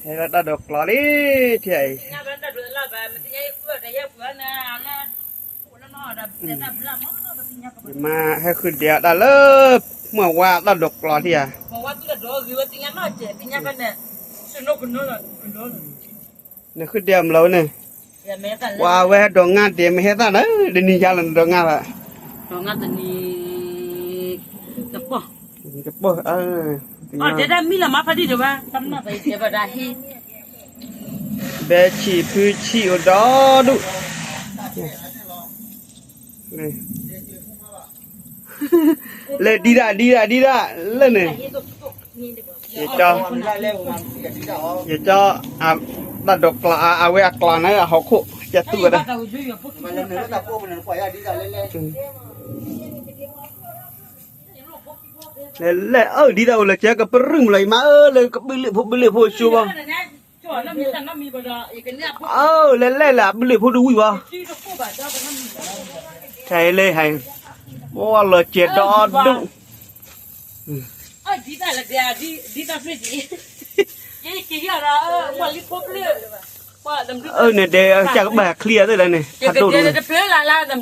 ဟဲလၢတၢ်ဒိးကျီလံ ထံၣ်အံၤ, ယမါဟဲဃုဒဲးအီၣ်တၢ်လၢ မုၢ်ဝါတၢ်ဒိးကျီထံၣ်ဧါ, နဃုဒဲးအီၣ်မလီၤဝဲန့ၣ်, ပှၤဝဲဟဲဒိးငါဒဲး မ့ၢ်ဟဲသၣ်နၤ တနံၤညါလီၤ နဒိးငါဘၣ်, တပီၢ်, တပီၢ်, ဘဲဆံးဖုဆံးအိၣ်ဒီဒူၣ်, လၢဒံဒၣ်ဒံဒၣ်ဒံဒၣ်လၢန့ၣ်, ယကၠီ, ယကၠီ, တၢ်ဒိးကျီ အဝဲအကျီန့ၣ် အဟီၣ်ခိၣ် ကသူၣ်ဝဲဒၣ်, လဲၤလဲၤအၢ ဒ်သိးအိၣ်လၢကဲကပရူၢ်မလီၤ ယမါဧၢလၢကဘုလ့ၣ်ဖိဘုလ့ၣ်ဖိဆိဘၣ်, အၢ လဲၤလဲၤလၢအဘုလ့ၣ်ဖိတဝံၣ်ဘၣ်, ထဲလၢဟဲ, အိၣ်လီၤစဲးဒီဒူၣ်, အၢ နဒဲ ကၢ်ကဘၣ်ချံအသ့ၣ်လၢန့ၣ် ဖးဒိၣ်ဒိၣ်န့ၣ်, တဖျၢၣ်လၢ်လၢ် တ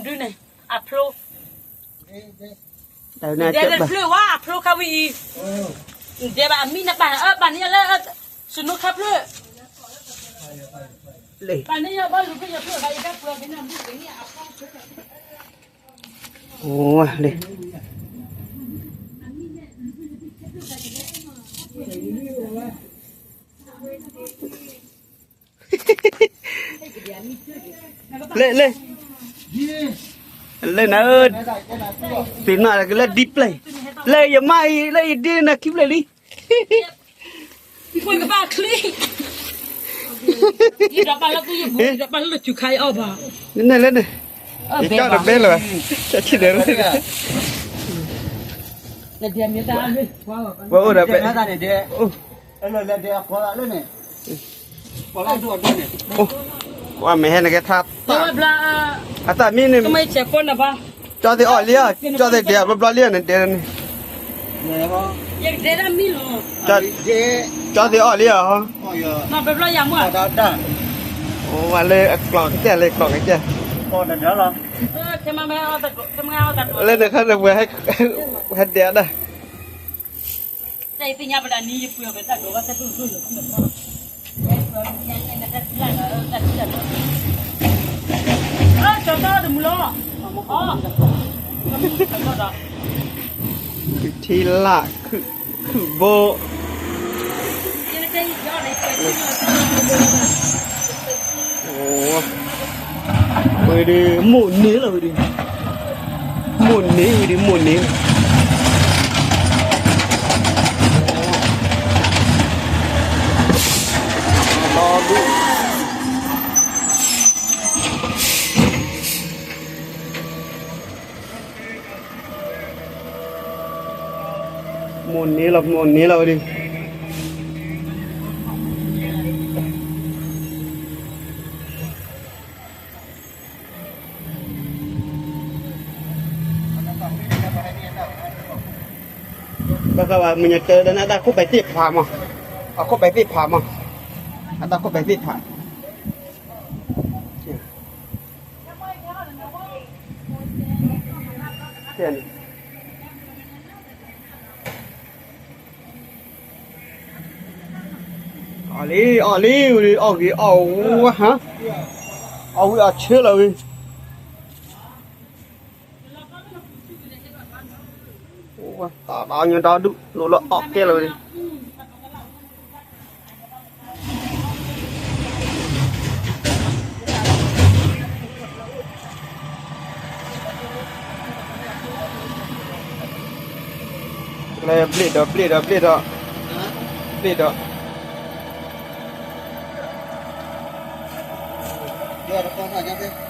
ဖျၢၣ်ဝဲအဖျိခါဝံၤအံၤ, နဒဲဘၣ်အမံၤနပၢ် အၢ ပာ်န့ၢ်ယၤလၢ စနိခါဖျၢၣ်, ပာ်န့ၢ်ယၤဘၣ်လူၤဖျၢၣ်ယဖျၢၣ်ဘၣ်ယကပှဲၤကန့ၣ်အမံၤန့ၣ်အဖျိ, အိၣ်လံ လၢ လၢ လၢနၤဧၢ, သ့ၣ်နီၣ်လၢဒ်ပျဲၢ်, လၢယမါအံၤ လၢယဒ့နၤခံပျဲၢ်လံ, နနဲၣ်လၢန့ၣ်, ယကၠီတဘဲလၢၤဘၣ်, ကၠီဆံၣ်ဒဲးလၢ ပှၤအိၣ်ဒီးပဲ, ပှၤမ့ၢ်ဟဲနကဲထါ, အတၢ်မံန့ၣ်, ကၠီသ့ၣ်အီၣ်လံဧါ, ကၠီသ့ၣ်ဒဲးဘျီဘျီလံဧါန့ၣ်ဒဲးန့ၣ်, ကၠီသ့ၣ်အီၣ်လံဧါ, အိၣ်ဝဲလၢအကျိးကစၢ်လၢကျိးကစၢ်, လၢနခါန့ၣ်ပှၤ ဟဲဒဲးဒၣ် ထံလၢ်, ခုၣ်ဘိ, ဝဲဒၣ်မိၢ်န့ၢ်လီၤဝဲဒၣ်, မိၢ်န့ၢ်ဝဲဒၣ်မိၢ်န့ၢ်, မိၢ်န့ၢ်လီၤ မိၢ်န့ၢ်လီၤဝဲဒၣ်, ဘၣ်ဃးဝဲမုၢ်ညါတၢ်ဒၣ်န့ၣ် အတၢ်ခိၣ်ပဲာ်သ့ၣ်ဖးမး, အခိၣ်ပဲာ်သ့ၣ်ဖးမး, အတၢ်ခိၣ်ပဲာ်သ့ၣ်ဖး အီၣ်လံ အီၣ်လံ ဝံၤလံ အီၣ်ဂ့ၤအီၣ်ဝါဟါ, အီၣ်ဝံၤအီၣ်ဆၢလီၤဝံၤ, တၢ်ဒီးညီဒီဒူၣ် လိၣ်လၢအီၣ်ကဲလီၤဝံၤလံ. လၢဘျ့ၣ်ဒီး ဘျ့ၣ်ဒီး ဘျ့ၣ်ဒီး ဘျ့ၣ်ဒီး